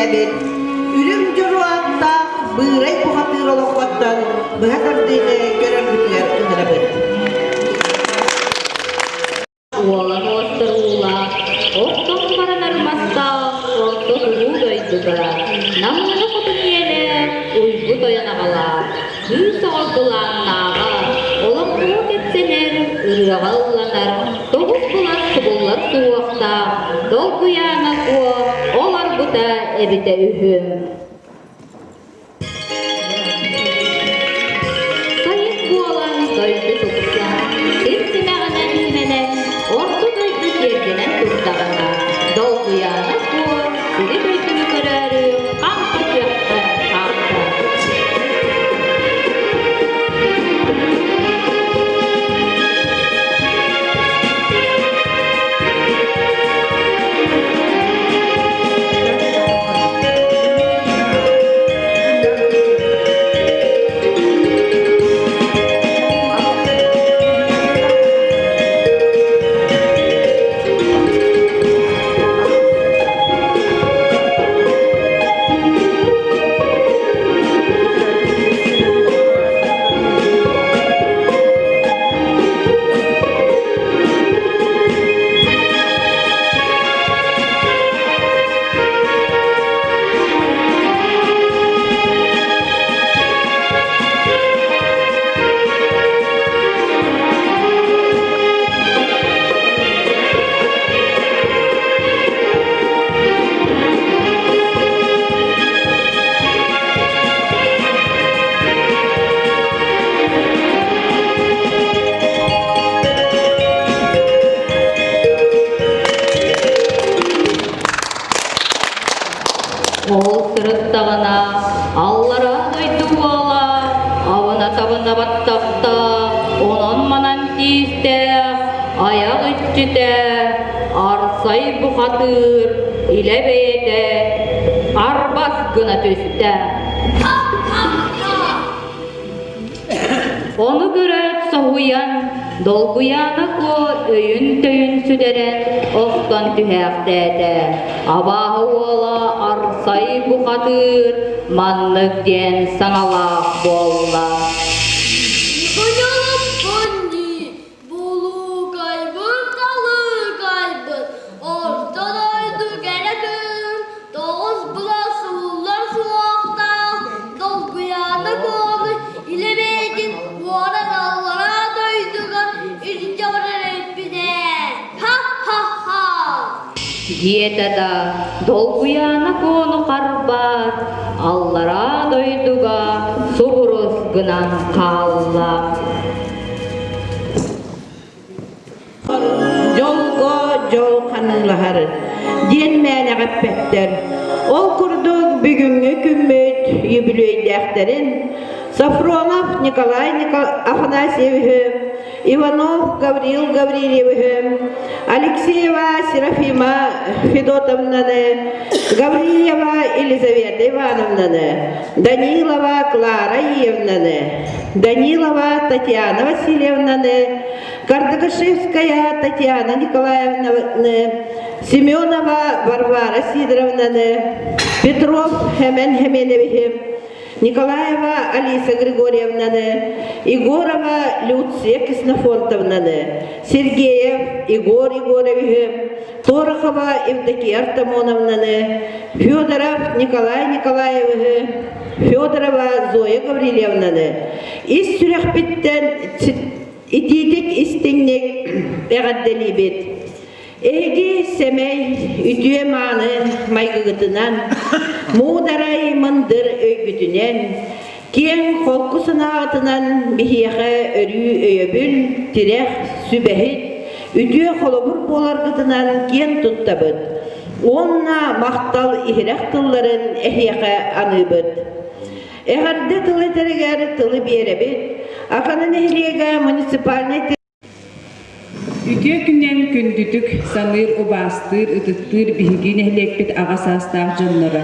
үөскээбит Үрүҥ Дьоруо ааттаах Быырай бухатыыр олоҥхоттон быһа тардыыны көрөргүтүгэр ыҥырабыт. Уолан уостар уулаах, охтон баранар мастаах орто туруу дойдуга Намыына хотун ийэлээх, уйгу тойон аҕалаах, кыыс оҕо былааннааҕа, олоҥхоҕо кэпсэнэр, ырыаҕа ылланар, тоҕус булан субуллар суһуохтаах Долгуйаана Куо олорбута эбитэ үһү. Сайын буолан дойду тупсан, сир симэҕинэн симэнэн, орто дойду киэргэнэн турдаҕына, долгуйаана Куо сири-дойдуну көрөөрү хаҥха күөххэ хаамта. Ол сырыттаҕына аллараа дойду уола абына-табына баттахтаах, онон-манан тиистээх, айах иччитэ Арсай бухатыыр илэ бэйэтэ арбас гына түстэ. Ону көрөөт соһуйан, долгуйаана Куо өйүн-төйүн сүтэрэн охтон түһээхтээтэ. Абааһы уола Арсай бухатыыр маннык диэн саҥалаах буолла. Николаевпын дии, Булуукайбын талыыкайбын, Орто дойду кэрэ күн, Тоҕус былас сууллар суохтаах, Долгуйаана Куону илэ бэйэтин уоран аллараа дойдуга илдьэ барар эбиппин ээ, ха-ха-ха! Диэтэ да, долгуйаана Куону харбаат, аллараа дойдуга субурус гынан хаалла. Дьолго дьол ханыылаһар диэн мээнэҕэ эппэттэр. Ол курдук бүгүҥҥү күммүт үбүлүөйдээхтэрин Софронов Николай Афанасьевиһы, Иванов Гаврил Гаврильевиһы, Алексеева Серафима Федотовнаны, Гаврильева Елизавета Ивановнаны, Данилова Клара Иевнаны, Данилова Татьяна Васильевнаны, Кардакашевская Татьяна Николаевнаны, Семенова Варвара Сидоровнаны, Петров Хэмэн Хеменевиһи, Николаева Алиса Григорьевнаны, Егорова Люция Ксенофонтовнаны, Сергеев Егор Егоровиһы, Торохова Евдокия Артамоновнаны, Федоров Николай Николаевиһы, Федорова Зоя Гаврильевнаны ис сүрэхпиттэн итиитик истиҥник эҕэрдэлиибит. Эһиги сэмэй, үтүө-мааны майгыгытынан, муударай мындыр өйгүтүнэн, киэҥ холку санааҕытынан биһиэхэ өрүү өйөбүл, тирэх, сүбэһит, үтүө холобур буоларгытынан киэн туттабыт уонна махтал иһирэх тылларын эһиэхэ аныыбыт. Эҕэрдэ тыл этэригэр тылы биэрэбит. Акана нэһилиэгэ муниципальнай Үтүө күнэн күндүтүк саныыр, убаастыыр, ытыктыыр биһиги нэһилиэкпит аҕа саастаах дьонноро.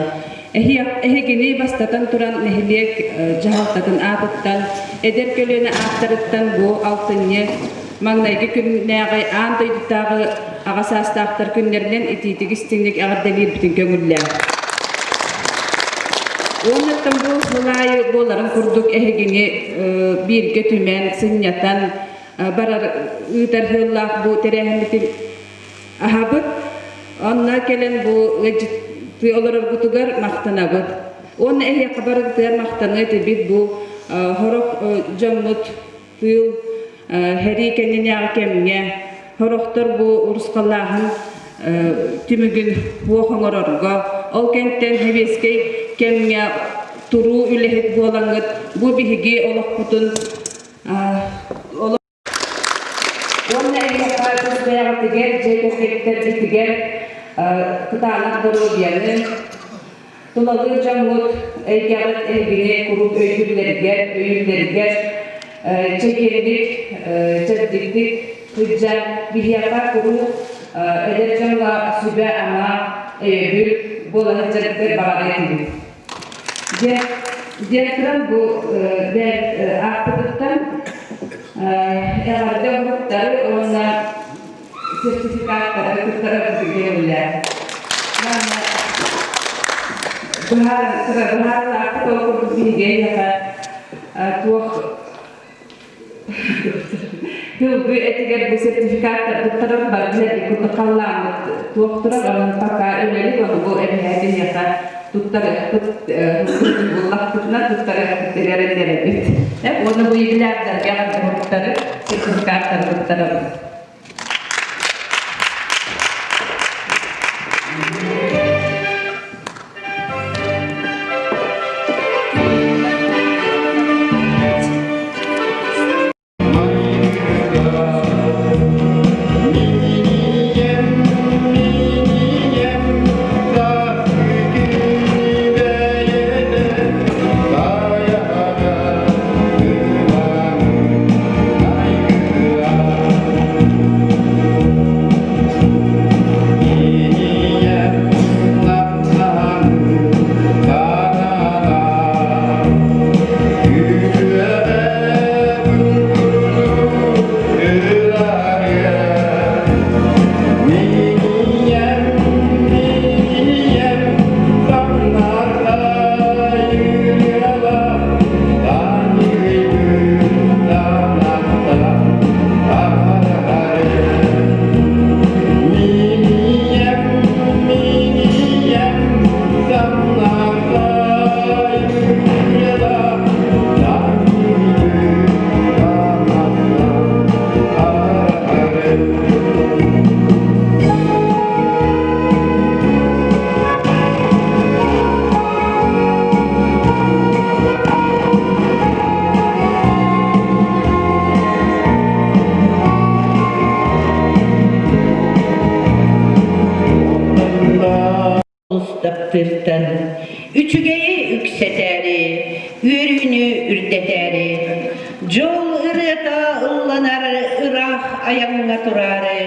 Эһигини бастатан туран нэһилиэк дьаһалтатын аатыттан, эдэр көлүөнэ ааттарыттан бу алтынньы маҥнайгы күннээҕи аан дойдутааҕы аҕа саастаахтар күннэринэн итиитик истиҥник эҕэрдэлиирбитин көҥүллээх. Уоннаттан бу сыл аайы буоларын курдук эһигини бииргэ түмэн, сынньатан барар ыытар сыаллаах бу тэрээһиммитин аһабыт. Онно кэлэн бу ыалдьыттыы олороргутугар махтанабыт. Уонна эһиэхэ барыгытыгар махтаныа этибит бу сорох дьоммут тыыл сэрии кэннинээҕи кэмҥэ сорохтор бу урусхаллааһын түмүгүн суох оҥорорго, ол кэнтэн сэбиэскэй кэмҥэ туруу үлэһит буолаҥҥыт бу биһиги олохпутун Уонна эһиэхэ тус бэйэҕитигэр, дьиэ кэргэттэргитигэр кытаанах доруобуйаны, тулалыыр дьоҥҥут эйгэҕит эһигини куруук өйдүүллэригэр, өйүүллэригэр чэгиэнник, чэбдиктик сылдьан биһиэхэ куруук эдэр дьоҥҥо сүбэ-ама, өйөбүл буола сылдьаргытыгар баҕарыа этибит. Диэн туран бу бэрт ааппытыттан эҕэрдэ оҥоһуктары уонна сертификаттары туттарарбытыгар үлэлээн. Быһаарылаахпыт ол курдук биһиги эйиэхэ туох Тылгы этигэр бу сертификаттар туттаран барбыт курдук халлааммыт туох турар, онон пока үлэлик ону бу эбэһээт эһиэхэ туттарыахпыт буллахпытына туттарыахпыт эрэннэрэбит. Уонна бу юбилярдарга туттары сертификаттары туттарабыт. Таптыыртан үчүгэйи үксэтээри, үөрүүнү үрдэтээри, дьол ырыата ылланар ыраах айаҥҥа тураары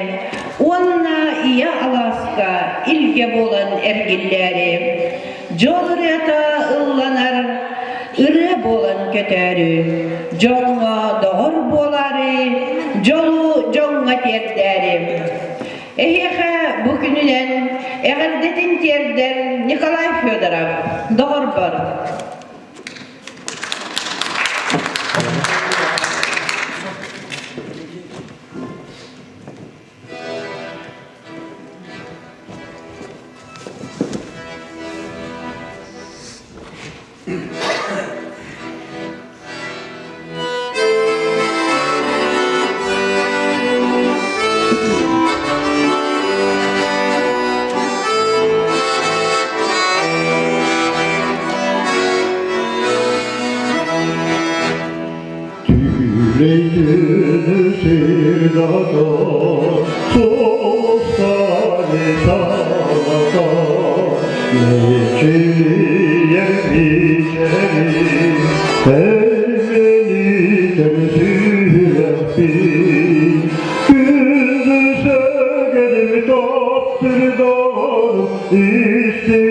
уонна ийэ алааска илгэ буолан эргиллээри, дьол ырыата ылланар ырыа буолан көтөөрү, дьоҥҥо доҕор буолаары, дьолу дьоҥҥо тиэрдээри. Эһиэхэ бу күнүнэн эҕэрдэтин тиэрдэр Николай Федоров, доҕорбор. Tüyleydi sirgada, Sultan-ı Salata, Ne içeri, Evveli temsil Gündüze gelip taptırdan, İstitoyakon.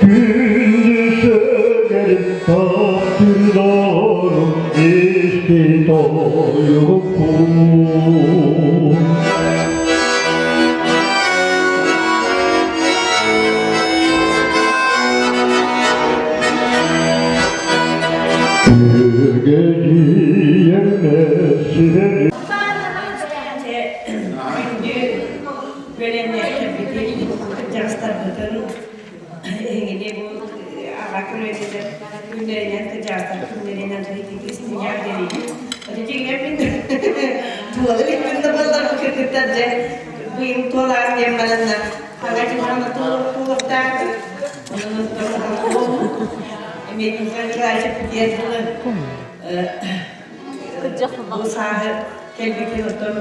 Gündüze gelip taptırdan, İstitoyakon. Үөрэннээхтэрбитин, кырдьаҕастарбытын эһигини бу аҕа көлүөнэлэр күннэринэн кырдьаҕастар күннэринэн истиҥҥэ диэриибит. Дьиҥэр мин туола иликпин да буоллар бу кыргыттар дьэ быйыл туолаан диэн бараннар хаҥа дьылҕана туолуохтаахпыт. Онон эмиэ Николаевич диэн тылы Бу сааһы кэлбитин оттон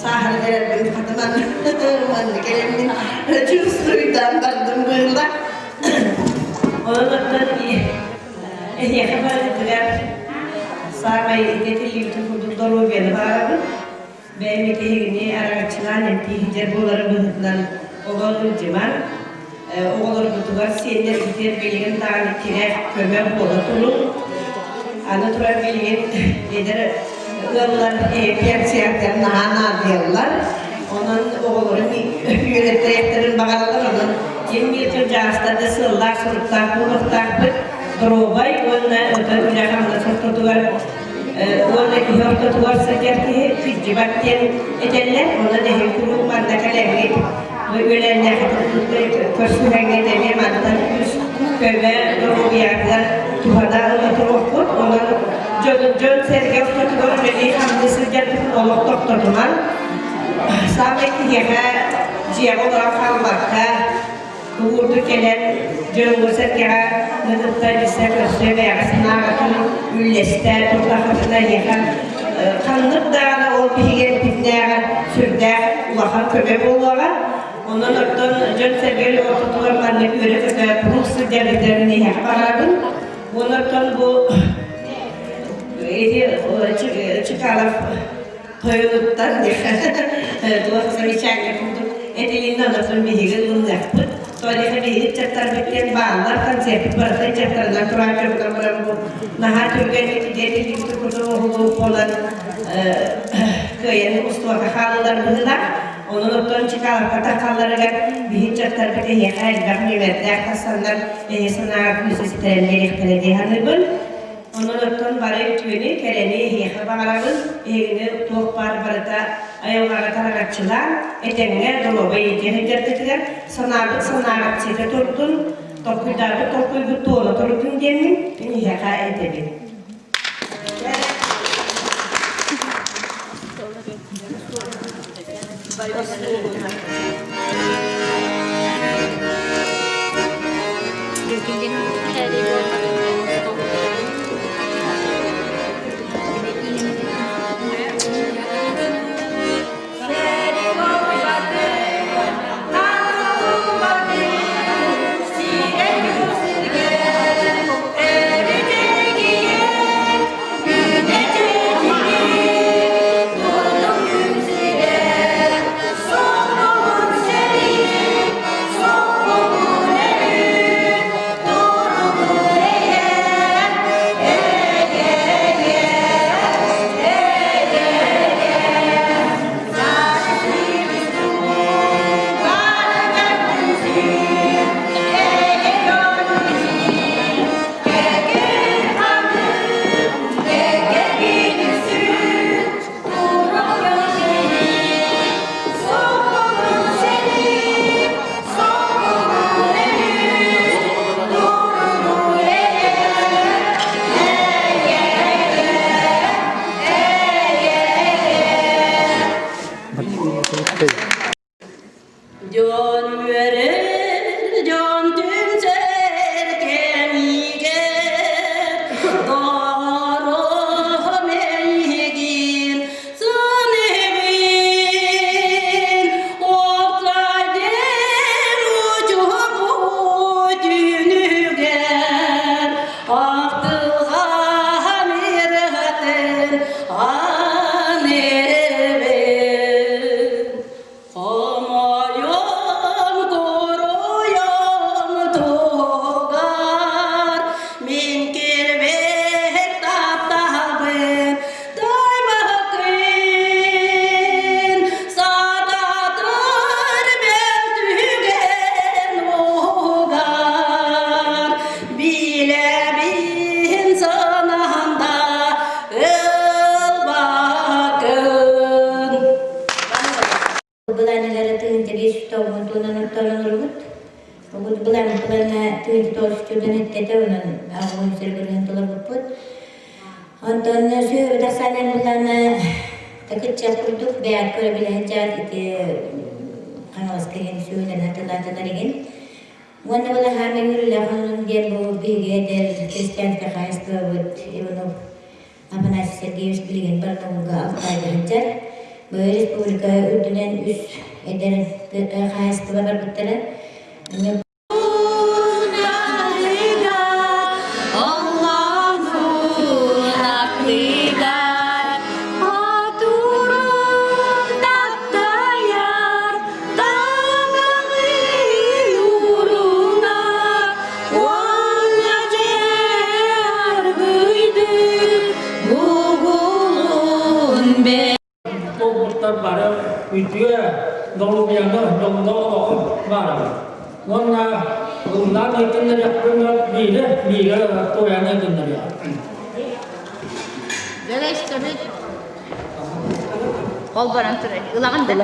сааһыран эрэрбин хатынан манна кэлэммин чувствуйдаан бардым быылла. Онон оттон эһиэхэ барытыгар саамай итэтиллибитин курдук доруобуйаны баҕарабын. Бэйэм итиһигини араҥаччылаан эмтии сылдьар буоларым быһыытынан олор ылдьымаҥ. Оҕолорбутугар, сиэннэрбитигэр билигин даҕаны тирэх, көмө буола туруҥ. Аны туран билигин эдэр ыаллар пенсиярдар наһаа наадыйаллар. Онон оҕолорун үөрэттэриэхтэрин баҕараллар. Онон ким биир кырдьаҕастарга сыаллаах-соруктаах буолуохтаахпыт. Доруобай уонна үлэ-хамнас ортотугар уонна киһи ортотугар сылдьар киһи кырдьыбат диэн этэллэр. Онон эһиги куруук манна кэлэҥҥит, үөлээннээххитин көрсүһэҥҥит эмиэ мантан үс көмө доруобуйаҕытыгар туһана ыла туруохпут. Онон дьон-сэргэ ортотугар үлэлии-хамныы сылдьарбытын олох тохтотумаҥ. Саамай киһиэхэ дьиэҕэ олорон хаалбакка, Куурду кэлэн дьоҥҥо-сэргэҕэ кытта билсэ-көрсө бэйэҕэ санааҕытын үллэстэ турдаххытына эйиэхэ ханнык даҕаны ол биһиги эппитинээҕэр сүрдээх улахан көмө буолуоҕа. Онон оттон дьон-сэргэ ортотугар маннык үөрэ-көтө куруук сылдьаргытын эһиэхэ баҕарабын. Уонна оттон бу ити Чкалов тойонуттан туох замечание курдук этилиннэ онон биһиги ылыныахпыт. Туалета биһиги ыччаттарбыт диэн бааллар, концерпит барыта ыччаттарынан тураан дьонтон баран бу наһаа түргэнник идиэтилибит курдук оһолуу буолан кыайан устуока хаалылар быһыылаах. Онон оттон Чикаловка таххалларыгар биһи ыччаттарбыт эһиэхэ элбэх нүөмэрдээх тахсаннар эһи санааҕа күүс истэрэн биэриэхтэрэ дии саныыбын. Онон оттон бары үтүөнү, кэрэни эһиэхэ баҕарабын, эһигини туох баар барыта айылҕаҕа тараҕаччылаан, этэҥҥэ доруобай иитиэх сылдьаргытыгар, санаабыт санааҕыт ситэ турдун, толкуйдаабыт толкуйгут туола турдун диэммин мин эһиэхэ этэбин. Дьон үөрэр, дьон түмсэр кэмигэр, доҕорум эйигин саныыбын. Уопсай дьиэм учугу түүнүгэр, ахтылҕан ырыатын аныыбын. Былааннары 1509 туонан оттоонолорбут. Бу былаан 1909 эттэтэ онон аҕабын сиргырыһын толорбуппут. Онтон сүөһү тахсаанан былаана такыччах курдук бэйэт көрө билэһин ити Хаҥаласка иһин сүөһүнэн хатылаатанар игин. Уонна былаһаамай үрүлэх оннун диэн бу биһиги эдэр крестьянскай хаһайыстыбабыт Иванов Афанасий Сергеевич билигин Барнаулга Алтайга сылдьар. Бу республика үрдүнэн үс эдэр хаһаайыстыба барбыттара. Тобуктар бары үтүө доруобуйаны дьоллоох олоҕу баарабыт. Уонна ыллаан ыйтыннарыахпын биирэ биирэ туойан ыйтыннарыах. Дөрөстөбүт. Ол баран турар. Ылаҕын да.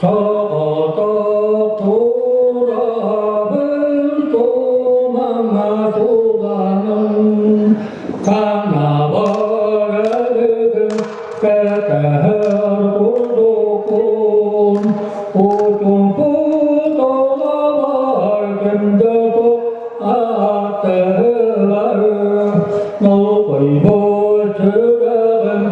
Соҕотох турабын тумаҥҥа сууланан, хаҥабар өлүгүм кэтэһэр курдукпун. Утумпут олоҕор күндү ааттыылар, Нолбойбут сүрэҕим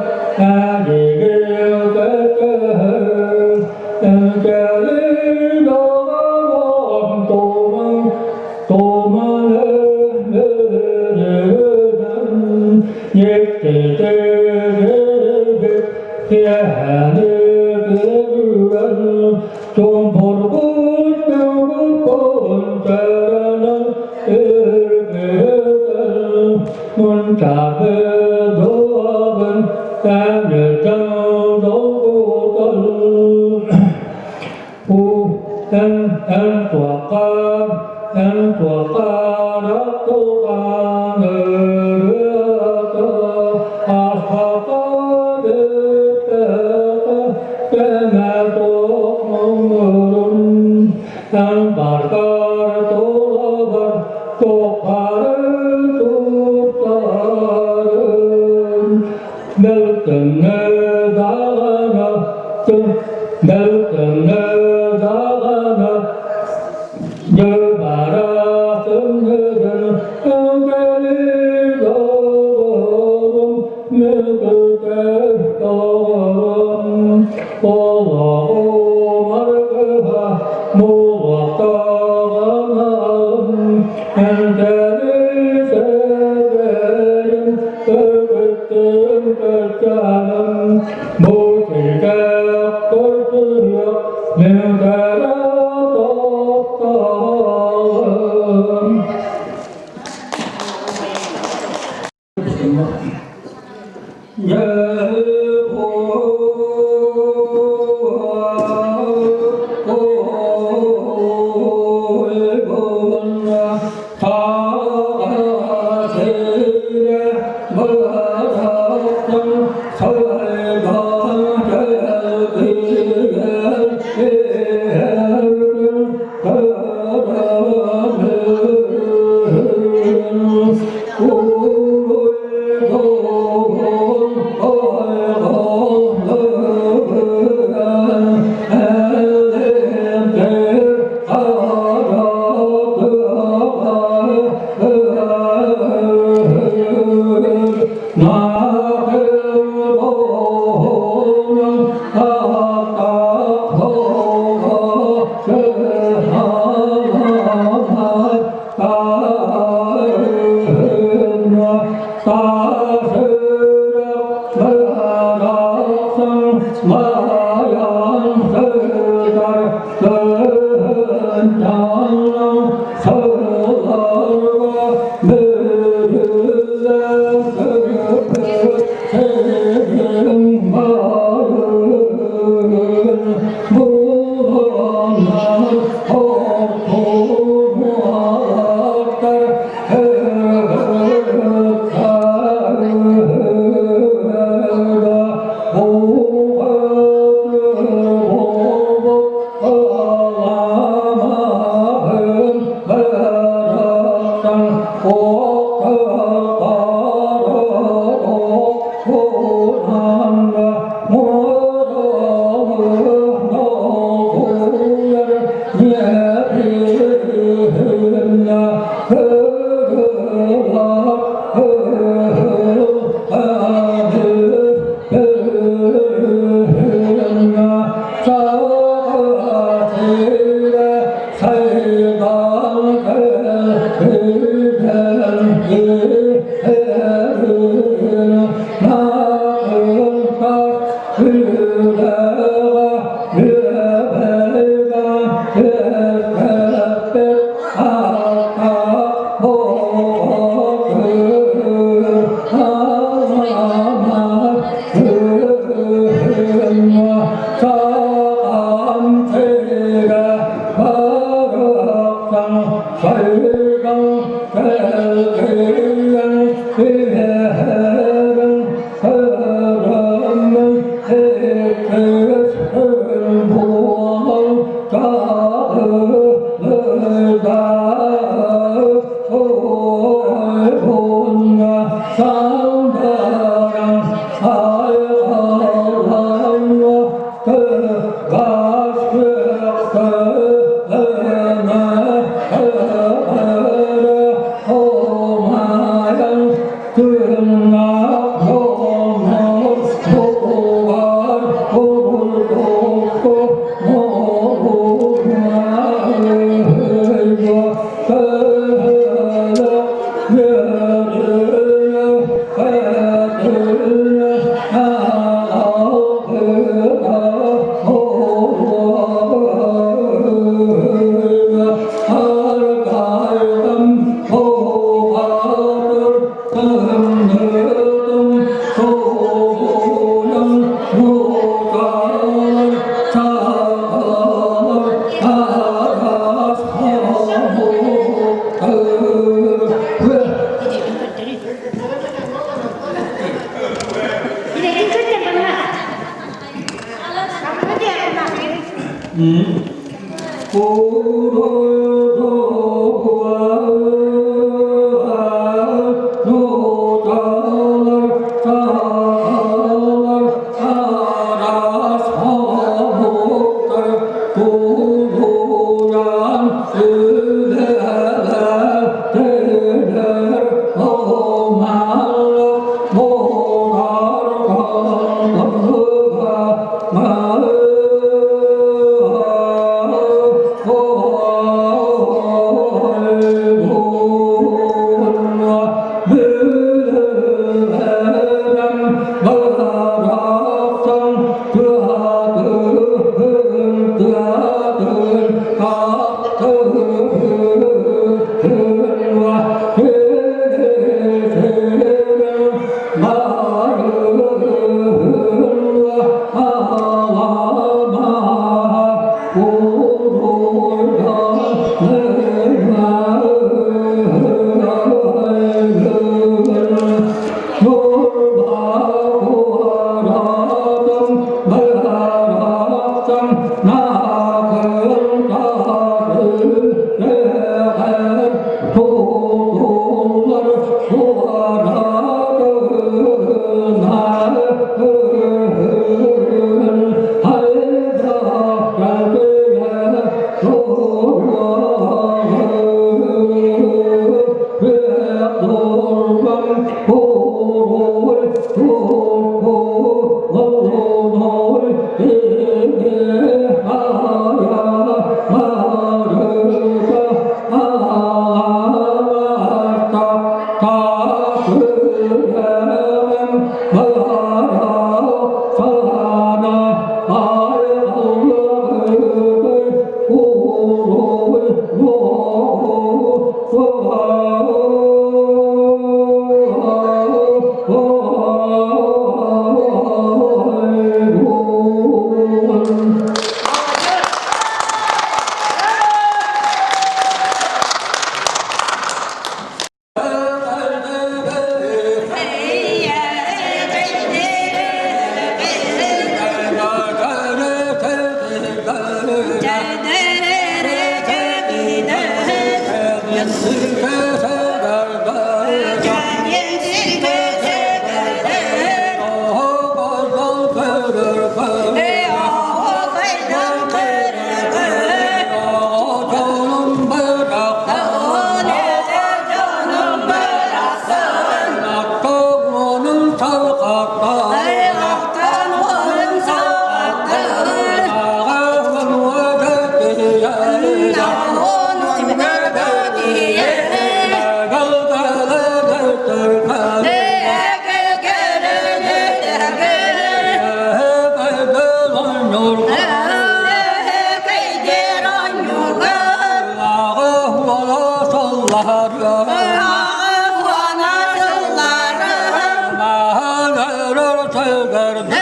сөгөрдөр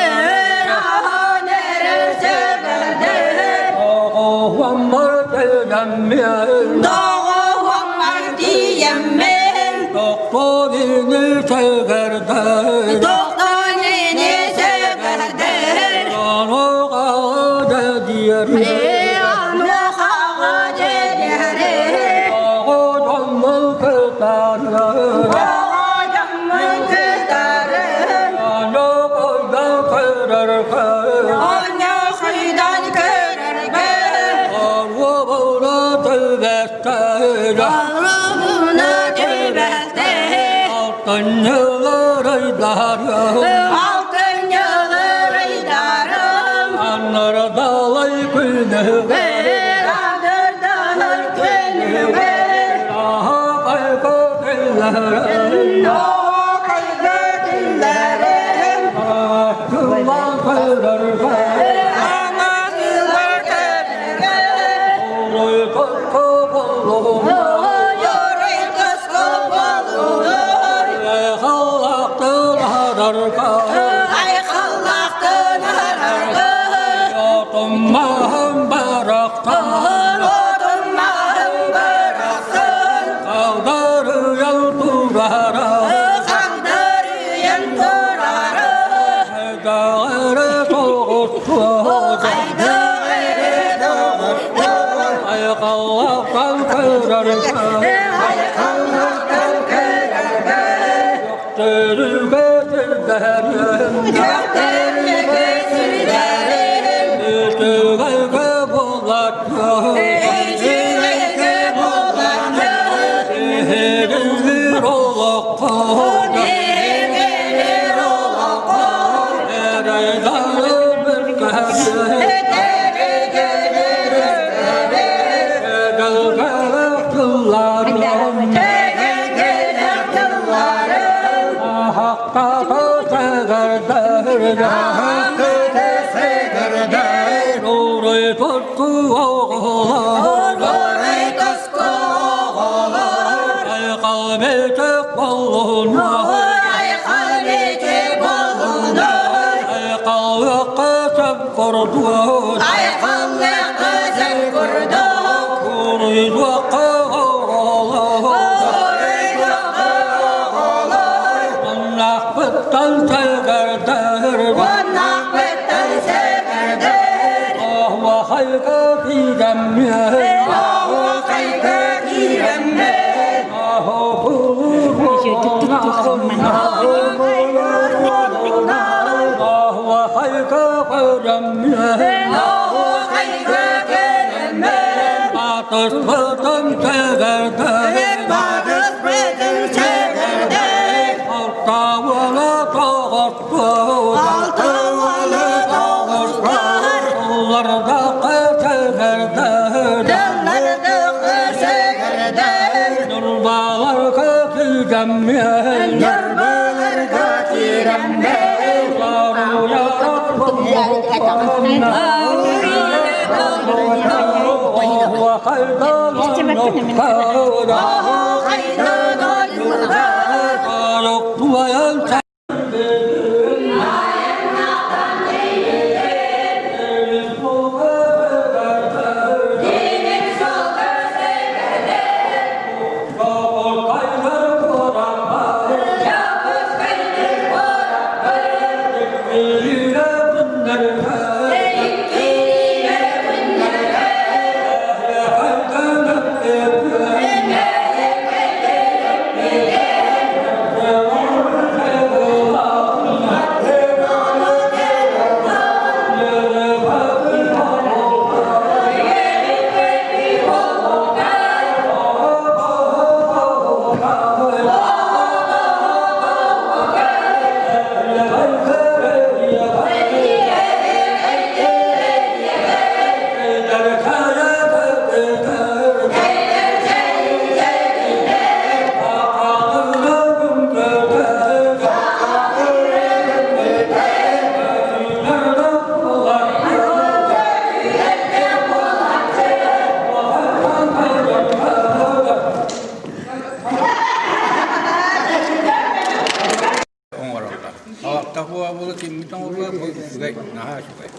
Туох буола киммит оҥорбута бу үчүгэй, наһаа үчүгэй.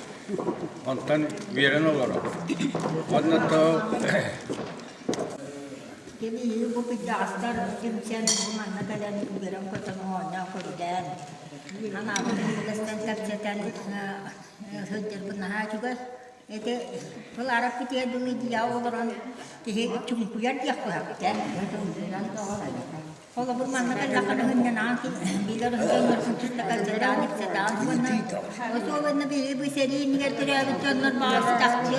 Онтон үөрэн олоробут. Уонна то Кини бу кырдьаҕастар түмсэн бу манна кэлэн үөрэн-көтөн оонньоон көрүлээн, анаабытын үлэстэн кэпсэтэн сылдьарбыт наһаа үчүгэй. Ити Клара Петербурга дьиэҕэ олорон киһи чуҥкуйар диэх быһахта. Холобур, манна кэллэххинэ сынньанаан билэр дьонноргун кытта кэпсэтэҕин ипсэтэҕин уонна особенно биһиги бу сэрии иннигэр төрөөбүт дьоннор баҕас чахчы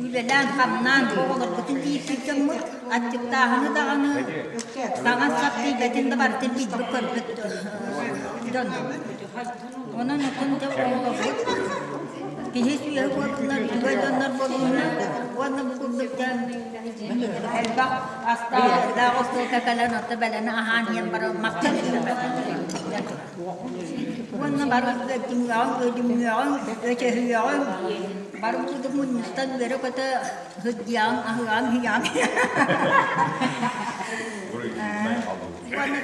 үлэлээн-хамнаан оҕолорбутун ииппит дьоммут аччыктааһыны даҕаны таҥас-сап тиийбэтин да барытын билбит көрбүт дьоннорбут. Онон отун дьэ оҕолорбут киһи сүөһү буоллунар, үчүгэй дьоннор буоллуннар уонна бу курдук дьэ элбэх астаах остуолга кэлэн отто бэлэни аһаан иһэн баран махтал Уонна бары өттүҥҥэҕиҥ, өдүҥҥэҕиҥ, өтөһүөҕүҥ, бары курдук мунньустан үөрэ-көтө сылдьыаҕыҥ, аһыаҕыҥ, иһиэҕиҥ. Уонна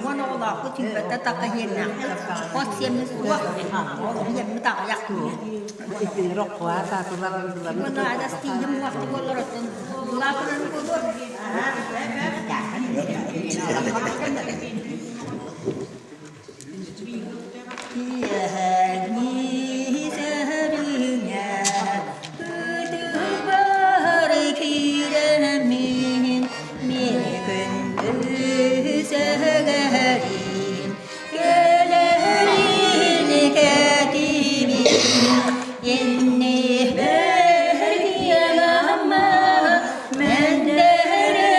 Уон оҕолоохпут сүүрбэттэн тахса иэннээхпит, хос сиэммит суох, ол иэммит аҕыйах. Уонна адьас тиийим уҥуохтук буоллар оттон улаатынан буолуо. Киэһэҥҥи сэринэ кытылбар киирэммин мин күндү сэгэлэрим кэлэрин кэтибин иннибэр киэҥ мэндэрэ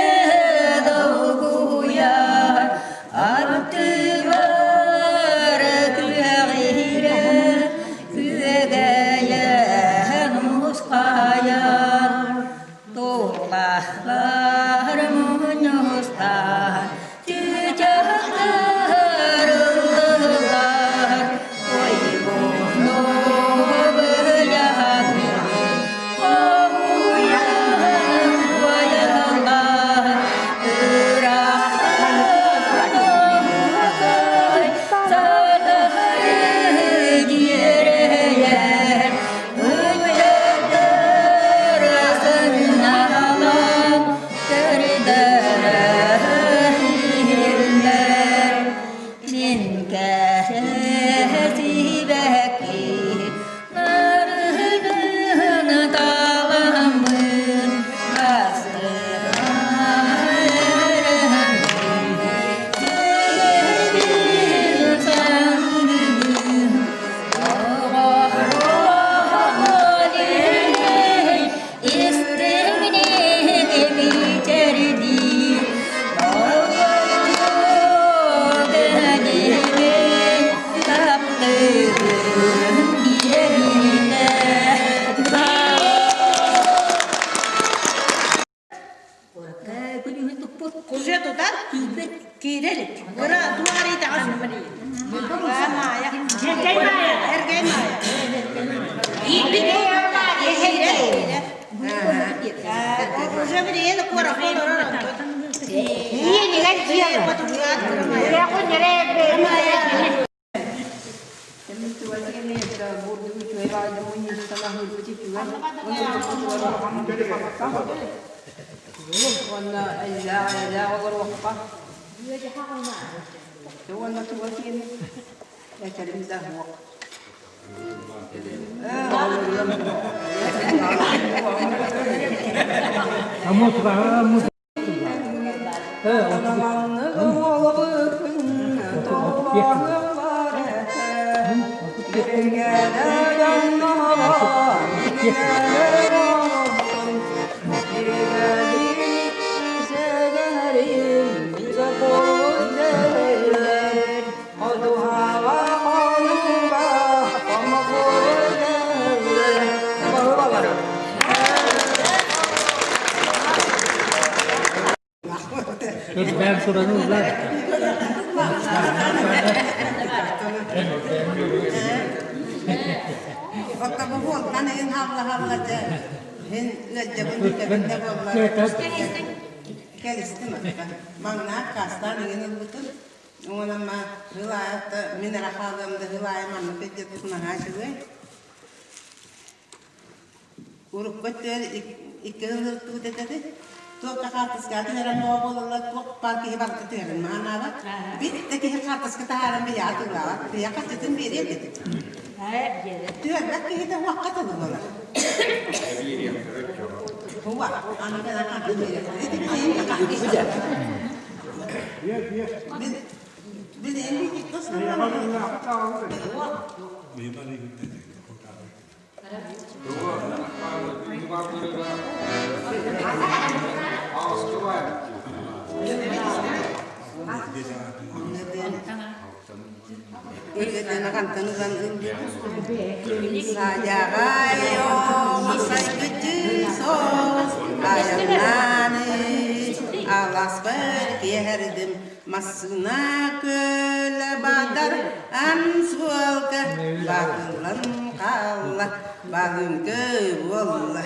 долгуйар Аттыбар күөҕүрэ күөгэйэн мусхайар, тулалар мунньустар, чыычаахтар ыллыыллар, ойбону быйаҥы хоһуйан туойаллар, Нарыһын таламмын Курже тутар, киирэ илик. Кыра туох итэҕэс. Эргэй Маайа. Эргэй Маайа. Уже билигин куоракка олорор онтон. Уонна эллээх олоруохха. Уонна туга диэн этэрим да суох. Ben sorunu uzar. Оттон ыйын хаалла-хаалла дьэ, мин ыалдьабын бүтэбин да буоллар. Кэлистим оттон. Маҥнаах хаастаан ыйын ылбытым. Уонна сыл аайы мин эрэ хаалыам да сыл аайы маннык өйдөбүл наһаа үчүгэй. Урукку өттүгэр икки сыл ылтыбыт этэ туох да хаартыскаҕа түһэрэн бөҕө буолаллар, туох баар киһи барыта түһэрин маһанаабат. Бит да киһи хаартыска таһааран биһиэхэ атыылаабат. Биһиэхэ харчытын биэриэ этибит. Түһэрбэт киһитэ уохха тылы буолар. Уа, аны кэлэн харчы биэриэхтэрэ. Ити билигин Массыына көлө батар ан суолга батыллан хаалла балыҥкы буолла.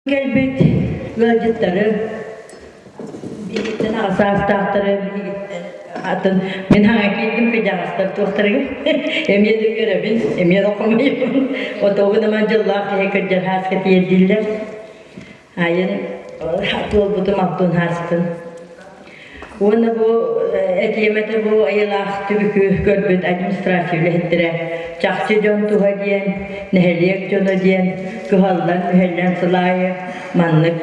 Кэлбит ыалдьыттары биһигиттэн аҕа саастаахтары биһигиттэн атын мин хаҥа киирдим кыдьаҕастар туохтарыгар эмиэ да үөрэбин эмиэ да хомуйабын отоогун аман дьоллоох киһи кырдьар хааска тиэрдиллэр айын туолбутум алтын хаастын Уонна бу этиэм этэ бу айылаах түбүкү көрбүт администрация үлэһиттэрэ чахчы дьон туһа диэн, нэһилиэк дьоно диэн кыһаллан-мүһэллэн сыл аайы маннык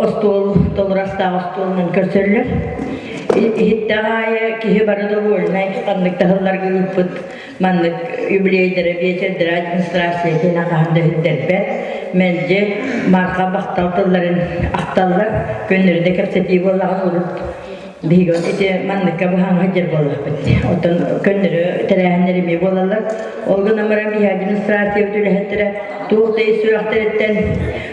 остуол толорастаах остуолунан көрсөллөр. Иһиттэх аайы киһи бары довольнай ханнык да сылларга ыыппыт маннык юбилейдэрэ, биэчэрдэрэ администрация киэнэ хаһан да иһиттэрбэт. Мэлдьи марха махтал тылларын ахталлар. Көннөрү да кэпсэтии буоллаҕын урут биһиги ити манныкка быһааҥҥа сылдьар буоллахпыт. Оттон көннөрү тэрээһиннэр эмиэ буолаллар. Ол гынан баран биһи администрациябыт үлэһиттэрэ туох да ис сүрэхтэриттэн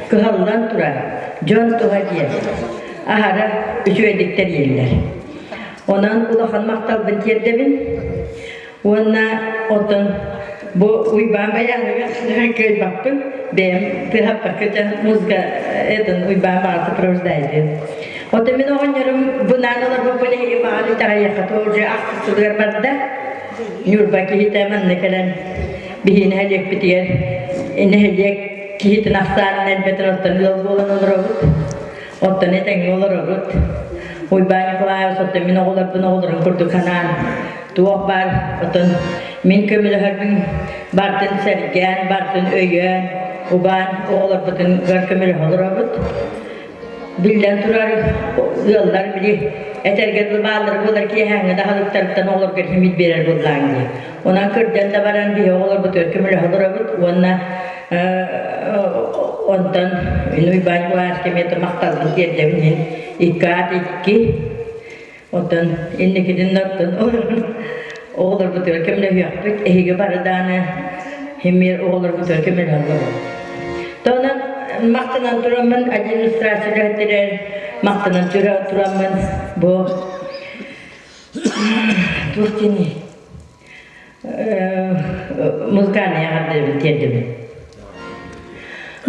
кыһаллан турар дьон туһа диэн аһара үчүгэйдик тэрийэллэр. Онон улахан махталбын тиэрдэбин. Уонна оттон бу Уйбаан Баяныгар кыайбаппын, бэйэм тыһаппакка музыка этин Уйбаан баҕар сопровождает. Оттон мин оҕонньорум бынаан олорбуппун эһиги баҕар итэҕэйиэххэ уже ахсыс барда. Ньурба киһитэ манна кэлэн биһи нэһилиэкпитигэр нэһилиэк киһитин ахсаанын элбэтэр оттон ыал буолан олоробут. Оттон этэҥҥэ олоробут. Уйбаан Николаевич оттон мин оҕолорбун оҕолорун курдук санаан туох баар оттон мин көмөлөһөрбүн бардын сэргээн, бардын өйөөн, убаан оҕолорбутугар көмөлөһө олоробут. Биллэн турар, ыаллар били этэргэ дылы бааллар буолар киэһээҥҥи да аһылыктарыттан оҕолорго химит биэрэр буоллаҕыҥ дии. Онон кырдьан да баран биһи оҕолорбутугар көмөлөһө олоробут уонна онтон Уйбаан Николаевичка эмиэ махталбын тиэрдэбин иһин икки аат икки оттон инникитин да оттон оҕолорбутугар көмөлөһүөхпүт эһиги бары дааны химмир оҕолорбутугар көмөлөһө олоробут. Онон махтанан тураммын администрация үлэһиттэригэр махтанан тураммын бу туох диэний музыкальный эҕэрдэбин тиэрдэбин.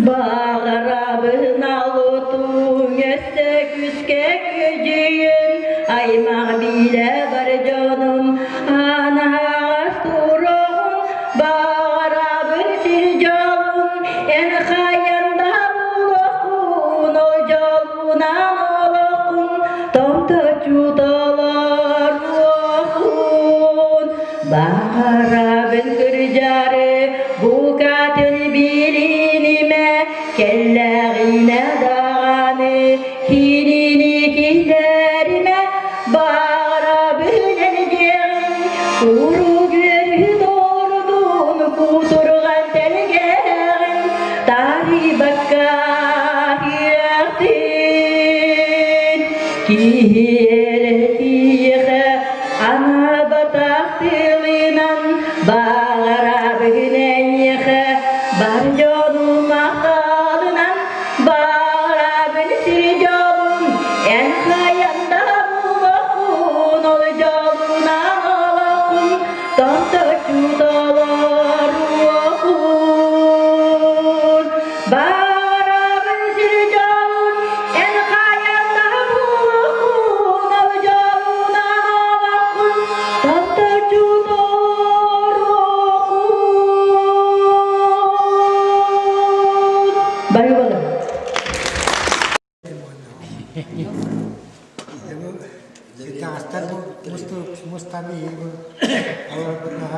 Баҕарабын алутуҥ өссө күүскэ күөдьүйүн, аймах биирэ бар дьонум, анаһаҕас туругун, баҕарабын сир дьолун, эн хайан да булуоххун, ол дьолунан олоххун, томточу толоруоххун. Баҕарабын кырдьары, букатын билинимэ, кэллэҕинэ даҕаны кинини киллэримэ, баҕарабын элдиэҕин, куруук үөрүү тордун, кутурҕан тэлгэҕин, тарыйбакка үөхтүн. Киһи эрэ киһиэхэ анаабатах тылынан.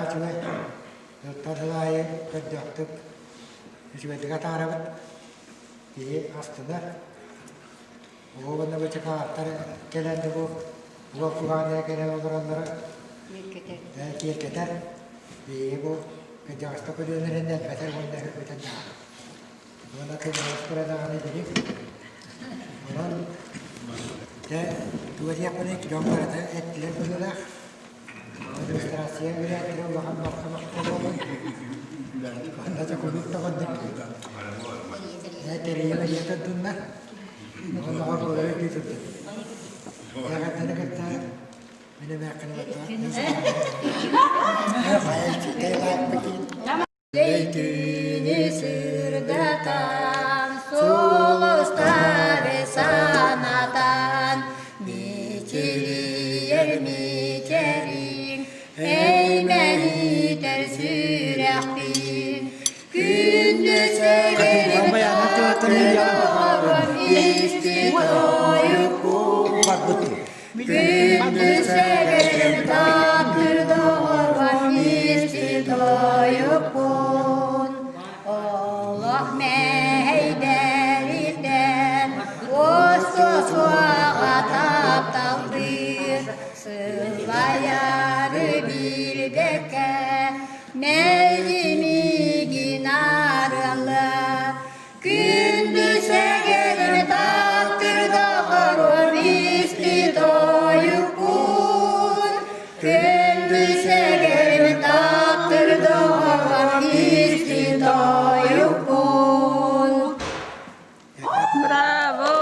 үчүгэй. Сылтан сыл аайы көрдөөхтүк, үчүгэйдик атаарабыт. Киһи астынар. Уонна бу чыкааттар кэлэн бу уол куһаҕан кэлэн олороллоро киэргэтэр. Биһиги бу кырдьаҕаста көлүөнэлэрин элбэтэр уонна өтөн даҕаны. Уонна кырдьаҕастара даҕаны билик. Онон дьэ тугу диэхпиний дьон барыта эттилэр быһыылаах. Администрация үлэһиттэрэ улахан махтал буолун. Манна да куруук да маннык тэрийэн ыйа турдуннар. Онноҕор буолары дии турдун. Эҕэрдэни кытта мин эмээххин Түүнү сырдатан, сулустары санатан, мичилийэр мичэриҥ, эймэнитэр сүрэхпин. Күндү сэгэрим доҕорум исти тойуккун. Күндү сэгэрим таптыр доҕорум исти тойуккун. Олох мэһэйдэриттэн уостуо суоҕа тапталдыыр, сылайары билбэккэ мэлдьи миигин арыалла. Күндү сэгэрим таптыр доҕорум исти тойуккун. Күндү сэгэрим таптыр доҕорум исти тойуккун. Браво!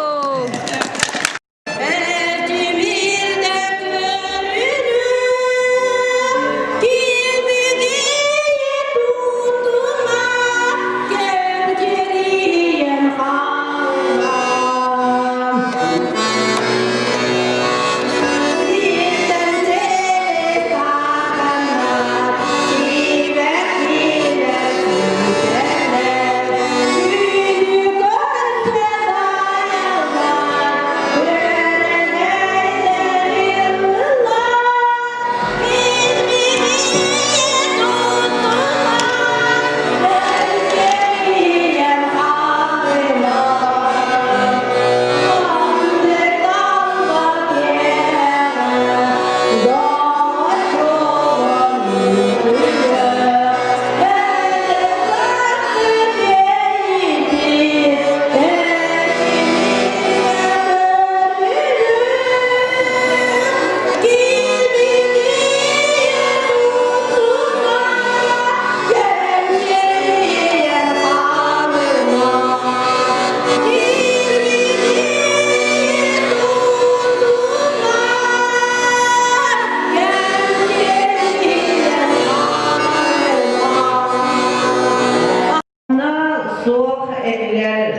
Суох этилэр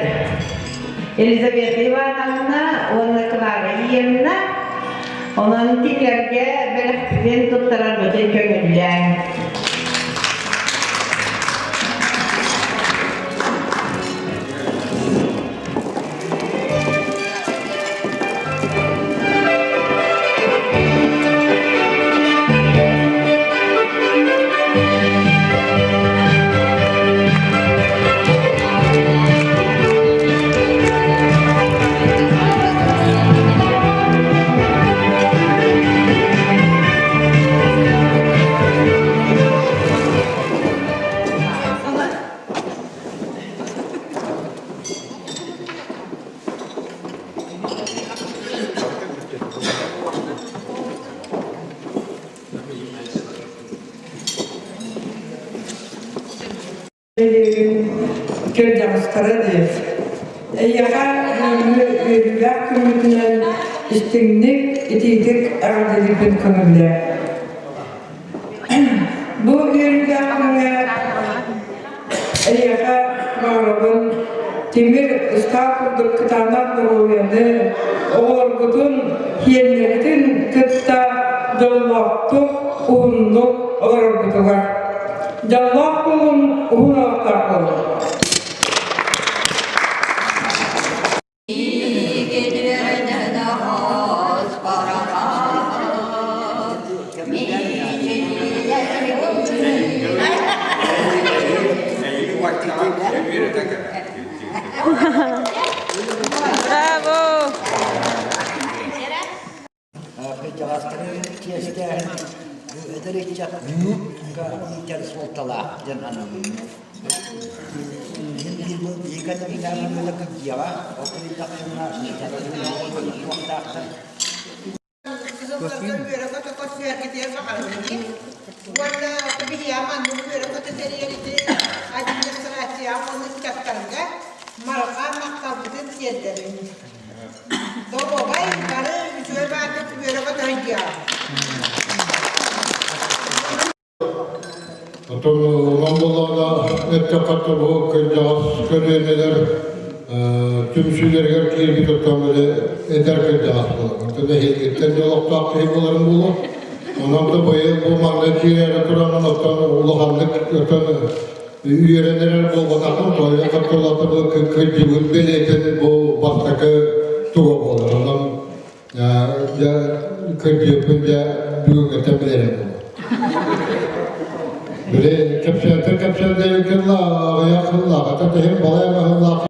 Елизавета Ивановна уонна Клара Иевна. Онон кинилэргэ бэлэхпитин туттарарбытын көҥүллээҥ. Кырдьаҕастара диир. Эйиэхэ бүгүҥҥү үөрүүлээх күммүтүнэн истиҥник, итиитик эҕэрдэлиирбин көҥүллээ. Бу үөрүүлээх күҥҥэ Эйиэхэ баҕарабын тимир ыстаал курдук кытаанах доруобуйаны, оҕолоргутун, сиэннэргитин кытта дьоллоохтук, уһуннук олороргутугар. Дьоллоох буолун, уһун олохтоох буолун. сылдьар суолталаах диэн саныыбын. Биһиги кырдьыаҕа, ол кырдьахтарына туохтаахтар. Кыһылларга үөрэ-көтө көрсүһэргитигэр баҕарабын. Уонна биһиэхэ маннык үөрэ-көтө тэрийэрити администрацияҕа уонна ыччаттарга марха махталбытын тиэрдэбин. Доруобай, бары үчүгэй баардык үөрэ-көтө сылдьыаҕыҥ. Оттон улахан буоллаҕына эттэххэ бу кырдьаҕас көлүөнэлэр түмсүүлэригэр киирбит оттон били эдэр кырдьаҕас буолар. Оттон эһиилгиттэн дьэ олохтоох киһи буоларым буолуо. Онон да быйыл бу манна киирээри тураммын оттон улаханнык оттон үөрэн эрэр буолбатахпын тоойо хаттылата бу кырдьыбыт бэлиэтин бу бастакы туга буолар. Онон дьэ кырдьыыппын дьэ бүгүҥҥүттэн билэрим буолуо. Били кэпсээтэр кэпсээн аҕыйах сыллаах, ата тэһин балай эмэ сыллаах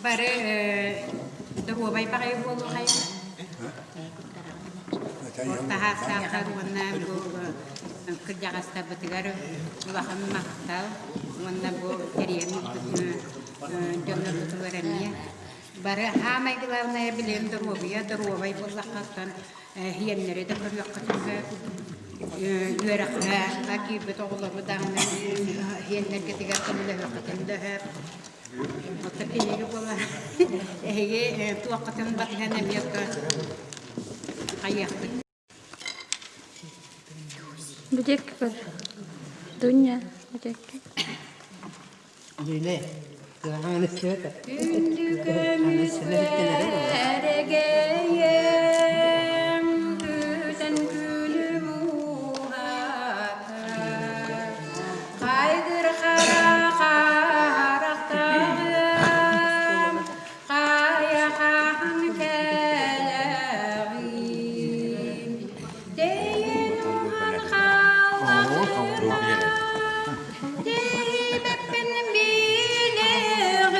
Бары доруобай баҕайы буолуохайын. Орто саастаахтар уонна бу кырдьаҕастарбытыгар улахан махтал уонна бу тэрийэн дьоннорбутугар эмиэ Бары саамай главное билиэн доруобуйа, доруобай буоллаххыттан иһиэннэри да көрүөххүтүн сөп. Үөрэххэ киирбит оҕолору даҕаны иһиэннэргитигэр көмөлөһүөххүтүн да сөп. Оттон кинигэ буолар эһиги туоххутун батыһан эмиэ хайыахпыт. Бүтэкки көр. Дуня, бүтэкки. Дүйнэ, кыраҕаҥын истибэтэ. Күндү көмүс күөрэгэйэм, күтэн күлүм ууһата. Хайгыр хара харахтаҕым, Хайа хаһан кэлэҕин? Тэйэн уһан хааллаххына, тэйбэппин билэҕин.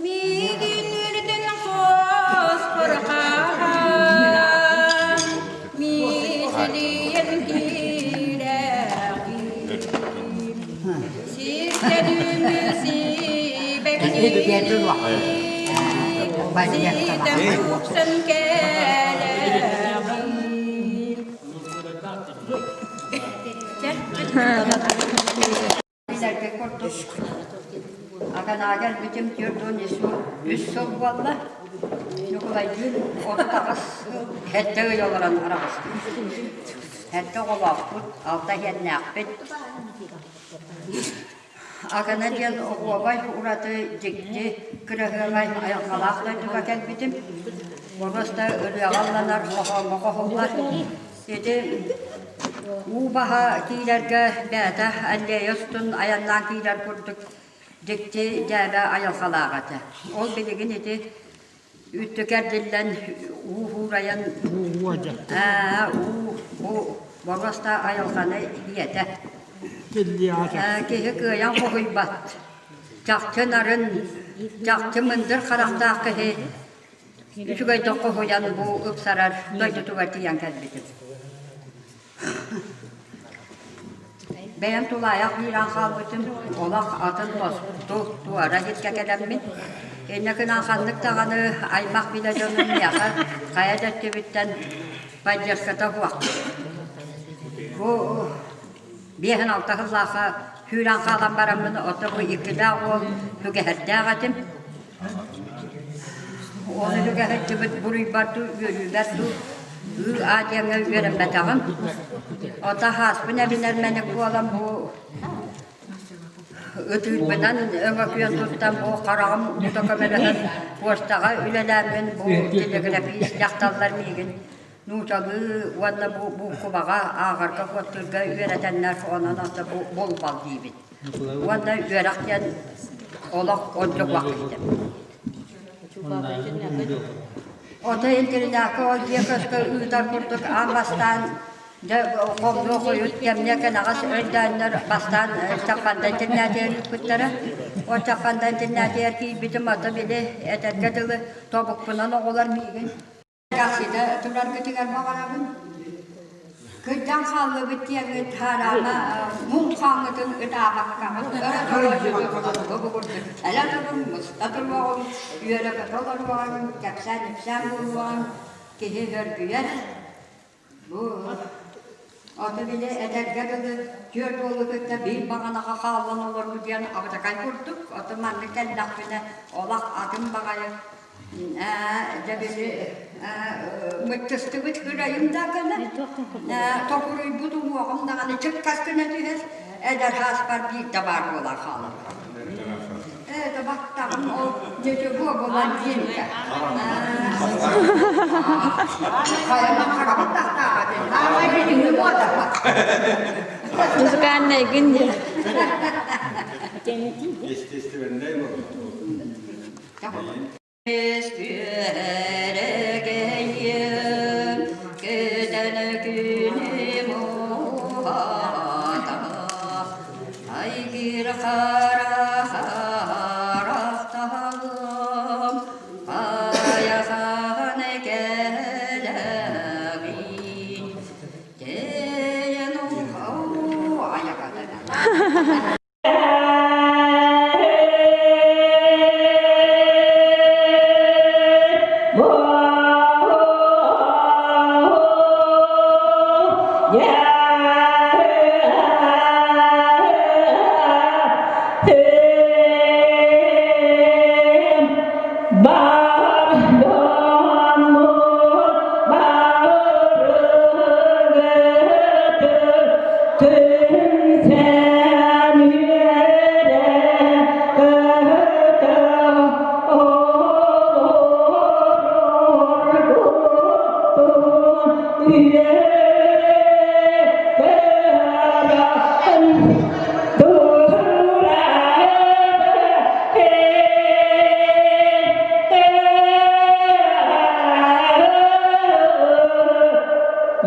Миигин үрдүн хоспор хаһан, мичилийэн киирэҕин. Билэргэ курдук Аганаагар бүтүм 43 сыл буолла. Ньукулайдыын 38 сыл эрдэ ый олорон араҕыстыбыт. Эрдэ оҕолоохпут, алта иһэннээхпит. Агана диэн оһуобай ураты дьикти кыраһыабай айылҕалаах дойдуга кэлбитим. Боруоста ырыаҕа ылланар, хоһооҥҥо хоһуллар. Ити Уу баһа киирэргэ бэйэтэ аллея устун айаннаан киирэр курдук дьикти дьээбэ айылҕалаах этэ. Ол билигин ити Үттү кэрдиллэн уу хуурайан уу бу боруоста айылҕаны ийэтэ. Киһи кыайан хоһуйбат. Чахчы нарын, чахчы мындыр харахтаах киһи үчүгэйдик хоһуйан бу ыпсарар дойдутугар тиийэн кэлбитим. Бэйэм тулаайах киирэн хаалбытым, олох атын тосту туора сиргэ кэлэммин, инньэ гынан ханнык даҕаны аймах билэ дьонум миэхэ хайа да өттүбүттэн поддержката суох. Бу 5-6 сыллаахха сүүрэн хаалан бараммын, ото бу иккилээх уол сүгэһэрдээх этим. Ол үгэһэччибит буруйбар дуу, үөрүүбэр дуу ыы аа диэҥҥэ үөрэммэтэҕим. Ото хааспын эбинэр мэник буолан бу ытыырбынан өҥөкүйэн туттан бу хараҕым уута көмөлөһөн почтаҕа үлэлээммин бу телеграфист дьахталлар миигин нуучалыы уонна бу буукубаҕа ааҕарга суоттуурга үөрэтэннэр онон ото бу булбал диибин. Уонна үөрэх диэн олох ордук киһитэ. Ото интэринээккэ ол дьиэ көскө ыытар курдук аан бастаан дьэ хомнуо хойут кэмҥэ кэнэҕэс өйдөөннөр бастаан чахханда интэринээтигэр ыыппыттара. Ол чахханда интэринээтигэр киирбитим ото били этэргэ дылы тобукпунан оҕолор миигин Таксида тураргытыгар баҕарабын. Кырдьан хааллыбыт диэҥҥит хаараама муҥ хааҥҥытын ытаабаккаҕыт кэлэ туруҥ, муста туруоҕуҥ, үөрэ-көтө олоруоҕуҥ, кэпсээн-ипсээн буолуоҕуҥ, киһи хөргүйэр. Бу ото били этэргэ дылы түөрт уолу кытта биир баҕанаҕа хааллан олоруу диэн абытакай курдук, ото маннык кэллэхпинэ олох атын баҕайы Дьэ били мыттыстыбыт кырайым да гына, токуруйбут уҥуоҕум даҕаны чыккас гына түһэр, эдэр сааспар биирдэ баар буолан хаалар. Ээ, баттаҕым ол ничего блондинка. Хайа харабыт тахтааҕа Аамай билиҥҥи муода. Музыкальный гын диye. Естественный Түөрэгэйим көтөн күнүм уһата, Айгыр хара харахтаһым, хайахан кэлэҕин, Тэйэн айакатана.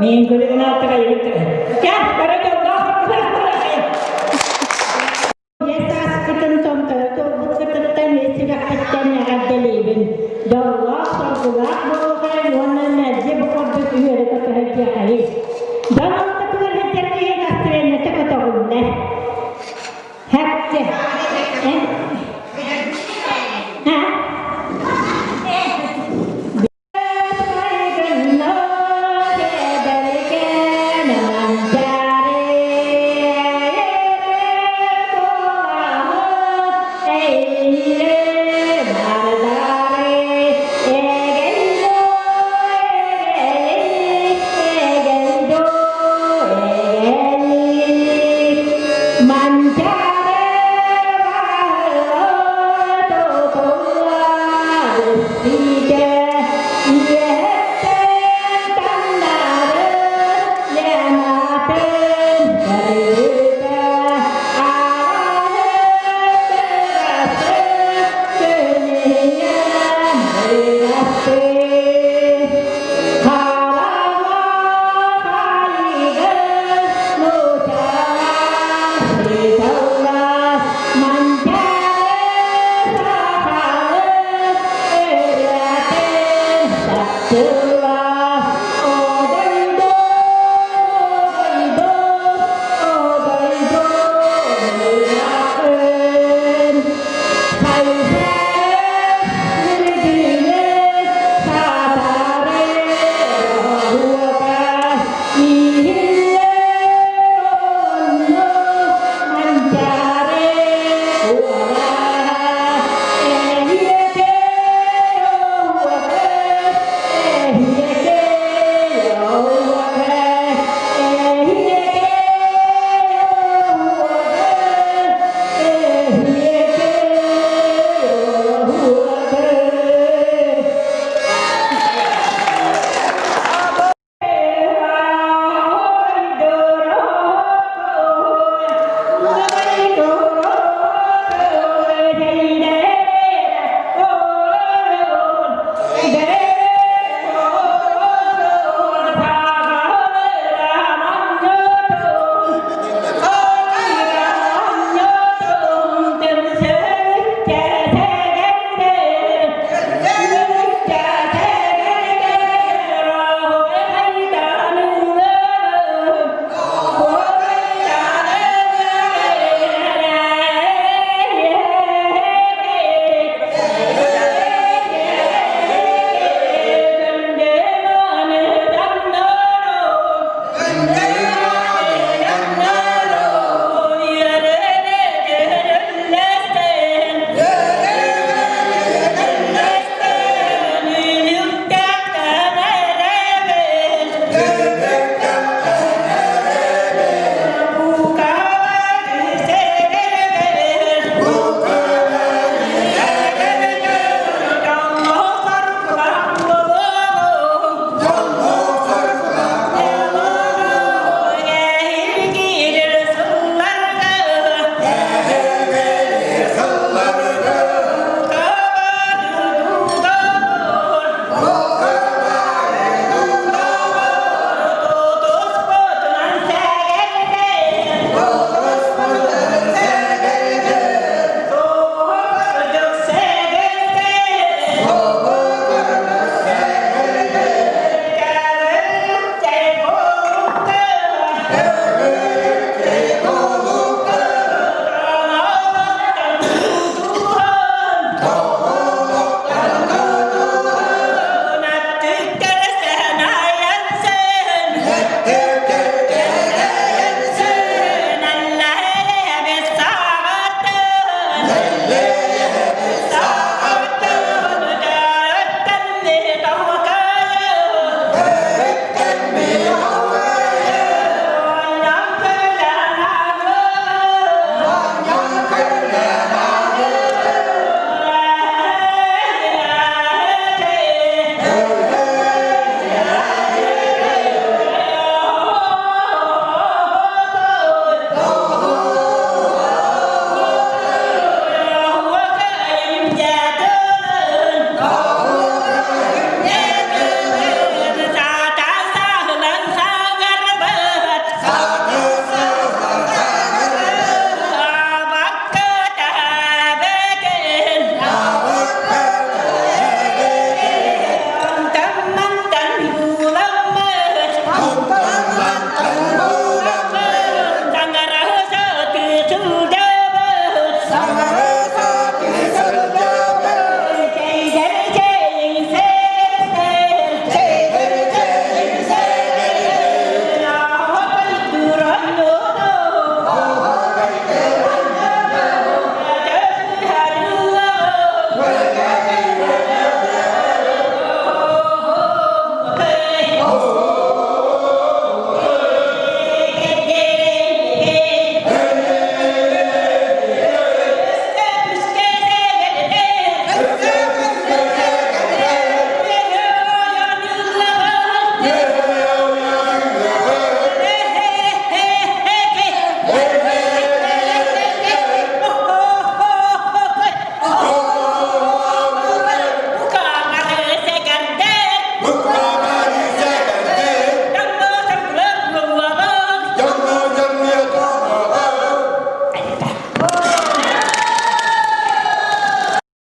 Мин көрүгүн Сааскытын томторо туолбуккутуттан сүрэхпиттэн эҕэрдэлиибин. Дьоллоох, соргулаах буолуохайын уонна мэлдьи бу курдук үөрэ-көтө сылдьыахайын. Дьон ортотугар сылдьар киһи настырыанньата көтөҕүллэр. Хэпчэ.